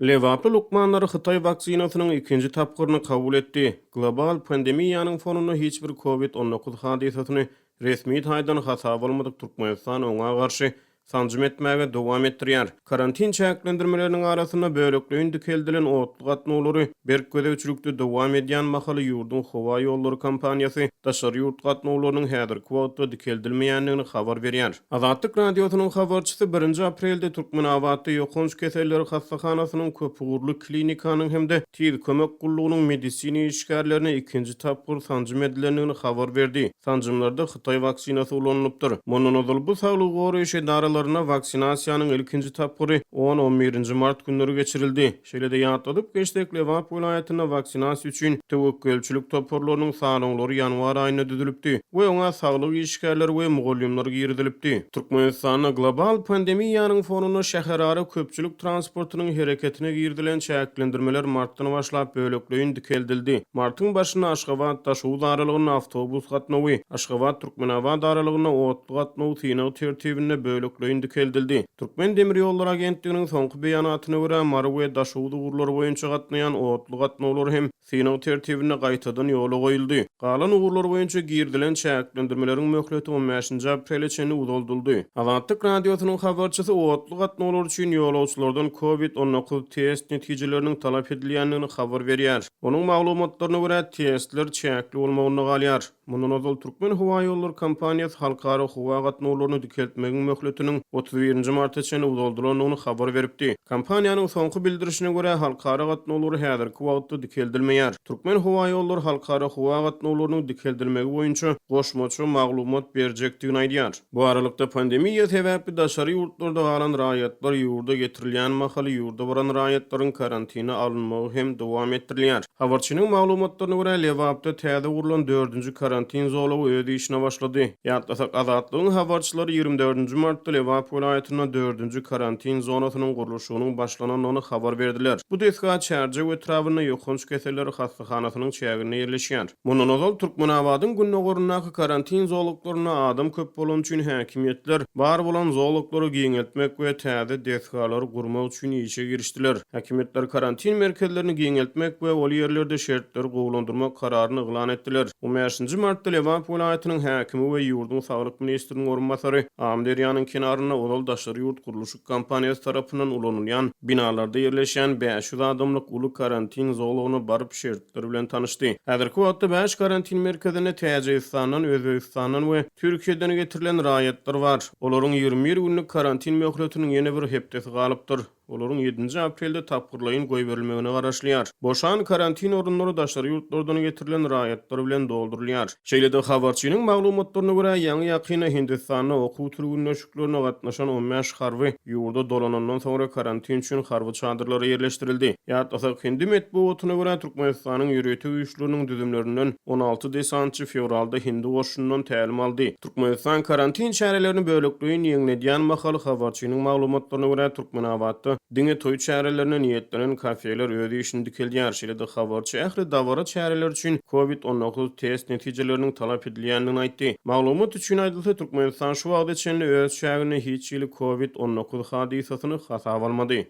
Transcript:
Lebaply lukmanlar hytaý waksinasynyň ikinji tapgyryny kabul etdi. Global pandemiýanyň fonunda hiç bir Covid 19 hadysasyny resmi taýdan hasaba almadyk Türkmenistan oňa garşy sanjym etmäge dowam etdirýär. Karantin çäklendirmeleriniň arasynda bölekleýin dikeldilen otly gatnawlary berk gözegçilikde dowam edýän mahaly ýurduň howa ýollary kompaniýasy daşary ýurt gatnawlarynyň häzirki wagtda dikeldilmeýändigini habar berýär. Azatlyk Radiosynyň habarçysy birinji aprelde Türkmenabatda ýokanç keselleri hassahanasynyň köpugurly klinikanyň hem-de Tiz kömek gullugynyň medisina işgärlerine ikinji tapgyr sanjym edilendigini habar berdi. Sanjymlarda hytaý waksinasy ulanylypdyr. Mundan ozal bu saglygy goraýyş edaralarynda waksinasiýanyň ilkinji tapgyry on-on birinji mart günleri geçirildi. Şeýle-de ýatladyp geçsek, Lebap welaýatynda waksinasiýa üçin töwekgelçilik toparlarynyň sanawlary ýanwar aýynda düzülipdi we oňa saglyk işgärleri we mugallymlar girizilipdi. Türkmenistanda global pandemiýanyň fonunda şäherara köpçülik transportynyň hereketine girizilen çäklendirmeler martdan başlap bölekleýin dikeldildi. Martyň başynda Aşgabat-Daşoguz aralygynda awtobus gatnawy, Aşgabat-Türkmenabat aralygynda otly gatnaw synag tertibinde bölekleýin dikeldildi. Türkmen demir ýollary agentliginiň soňky beýanatyna görä, Mary we Daşoguz ugurlary boýunça gatnaýan otly gatnawlary hem synag tertibinde gaýtadan ýola goýuldy. Galan ugurlar boýunça girizilen çäklendirmeleriň möhleti on bäşinji aprele çenli uzaldyldy. Azatlyk Radiosynyň habarçysy otly gatnawlar üçin ýolagçylardan Covid 19 test netijeleriniň talap edilýändigini habar berýär. Onuň maglumatlaryna görä, testler çäkli bolmagynda galýar. Mundan ozal Türkmenhowaýollary kompaniýasy halkara howa gatnawlaryny dikeltmegiň möhletiniň 31 nji marta çenli uzaldylandygyny habar beripdi. Kompaniýanyň soňky bildirişine görä, halkara gatnawlary häzirki wagtda dikeldilmeýär. Türkmenhowaýollary halkara howa gatnawlarynyň dikeldilmegi boýunça goşmaça maglumat berjekdigini aýdýar. Bu aralykda, pandemiýa sebäpli daşary ýurtlarda galan raýatlar ýurda getirilýän mahaly ýurda baran raýatlaryň karantine alynmagy hem dowam etdirilýär. Habarçynyň maglumatlaryna görä, Lebapda täze gurlan dördünji karantin zolagy öz işine başlady. Ýatlasak, Azatlygyň habarçylary 24 nji martda Lebap welaýatynda dördünji karantin zonasynyň gurluşygynyň başlanandygyny habar berdiler. Bu desga Çärjew etrabynda ýokanç keselleri hassahanasynyň çäginde ýerleşýär. Mundan ozal, Türkmenabadyň gündogaryndaky karantin zolaklarynda adam köp bolany üçin häkimiýetler bar bolan zolaklary giňeltmek we täze desgalary gurmak üçin işe girişdiler. Häkimiýetler karantin merkezlerini giňeltmek we ol ýerlerde şertleri gowulandyrmak kararyny yglan etdiler. On bäşinji martda Lebap welaýatynyň häkimi we ýurduň saglyk ministriniň orunbasary Amyderýanyň kenarynda ozal daşary ýurt gurluşyk kompaniýasy tarapyndan ulanylýan binalarda ýerleşýän 500 adamlyk uly karantin zolagyna baryp, şertler bilen tanyşdy. Häzirki wagtda bäş karantin merkezinde Täjigistandan, Özbegistandan we Türkiýeden getirilen raýatlar bar. Olaryň 21 günlük karantin möhletiniň ýene bir hepdesi galypdyr. Olaryň ýedinji aprelde tapgyrlaýyn goýberilmegine garaşylýar. Boşan karantin orunlary daşary ýurtlardan getirilen raýatlar bilen doldurylýar. Şeýle-de, habarçynyň maglumatlaryna görä, ýaňy-ýakynda Hindistanda okuw türgenleşiklerine gatnaşan 15 harby ýurda dolanandan soňra karantin üçin harby çadyrlara ýerleşdirildi. Ýatlasak, hindi metbugatyna görä, Türkmenistanyň ýörite güýçleriniň düzümlerinden 16 desantçy fewralda hindi goşunyndan tälim aldy. Türkmenistan karantin çärelerini bölekleýin ýeňledýän mahaly, habarçynyň maglumatlaryna görä, Türkmenabatda diňe toý çärelerine niýetlenen kafeler öz işini dikeldýär. Şeýle-de habarçy ähli dabara çäreleri üçin Covid 19 test netijeleriniň talap edilýändigini aýtdy. Maglumat üçin aýdylsa, Türkmenistan şu wagta çenli öz çäginde hiç hili Covid 19 hadysasyny hasaba almady.